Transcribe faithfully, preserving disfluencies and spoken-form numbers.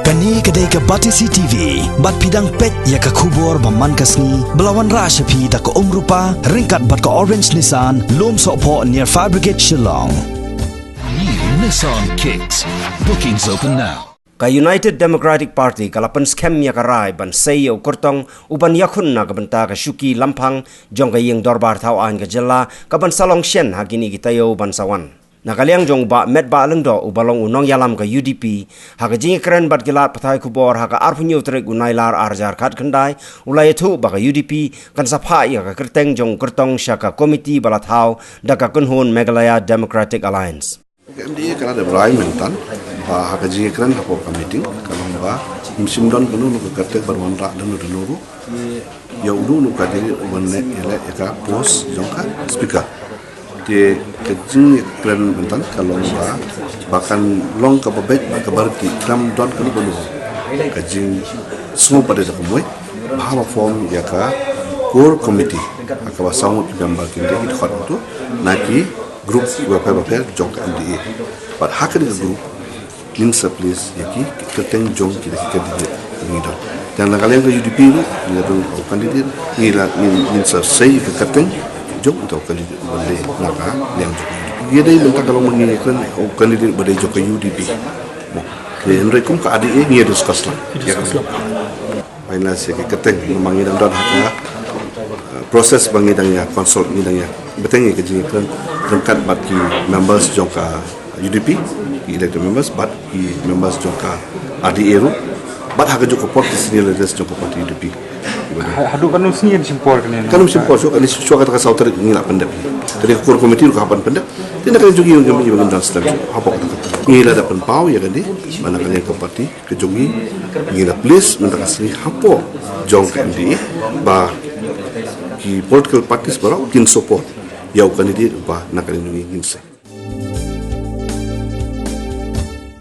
Kane ka dei ka Batesi T V, bad phi dang peit ïa ka khubor ba man ka sngi, ba la wanrah sha phi da ka Umrupa, ryngkat bad ka Orange Nissan, Lumsohphoh near Fire Brigade Shillong. New Nissan Kicks. Bookings open now. Ka United Democratic Party ka la pynskhem ïa ka rai ban sei ïa u kyrtong u ban ïakhun na ka bynta ka shuki lamphang jong ka ïing dorbar thaw aiñ ka jylla, ka ban sa long shen ha kine ki taïew ban sa wan. Na ka liang jong u Bah Metbah Lyngdoh, uba long u nongïalam ka U D P, ha ka jingïakren bad ki lad pathai khubor ha ka arphew hynñiew tarik u Nailar ar hajar khatkhyndai, u la ïathuh ba ka U D P kan sa phah ïa ka kyrteng jong u kyrtong sha ka komiti ba la thaw da ka kynhun Meghalaya Democratic Alliance. Ka M D A ka la dep rai myntan ba ha ka jingïakren hapoh ka meeting ka long ba ngim shym don kano kano ka kyrteng ban wanrah da uno uno ruh ïa uno uno ka dei u ban leh ïa leh ïa ka post jong ka speaker. Te ka jingïakren myntan ka long ba, ba kan long kaba beit bad kaba rtieh, khlem don kano kano. Ka jingsngew pat dei da kumwei ba haba form ïa ka core committee ha kaba saw ngut ki member kin dei ki dkhot uto na ki group bapher bapher jong ka M D A. Bad ha kane ka group ngin sa place ïa ki kyrteng jong ki da ki candidate ngi don. Te na ka liang ka U D P ruh ngi la don u candidate, ngi la ngin, ngin sa sei ka kyrteng jong uta u candidate ba dei na ka liang jong U D P. Ïa dei mynta ka long ba ngi kren u candidate ba dei jong ka U D P. Mo. Te hynrei kum ka R D A ngi ïa discuss lang. Ïa ka Finalize ïa ki kyrteng, namar ngi dang don ha ka, uh, process ba ngi dang ïa consult, ngi dang ïa bteng ïa ka jingïakren ryngkat bad ki members jong ka U D P, ki elected members bad ki members jong ka R D A ruh, bad ha kajuh ka por ki senior leaders jong ka party U D P. Ha-, haduh katno sngi ngi shim por kane? Katno ngi shim por, shuwa kane, shuwa kata ka saw tarik ngi la pyndep. Kane ka core committee ruh ka hap ban pyndep. Te na ka liang jong ngi, ngi, ngi, ngi dang sdang shuh hapoh kata ka. Ngi la dep pynpaw ïa kane ba na ka liang ka party ka jong ngi, ngi la place mynta ka sngi hapoh jong ka M D A ba ki political parties baroh kin support ïa u candidate ba na ka liang jong ngi ngin sei.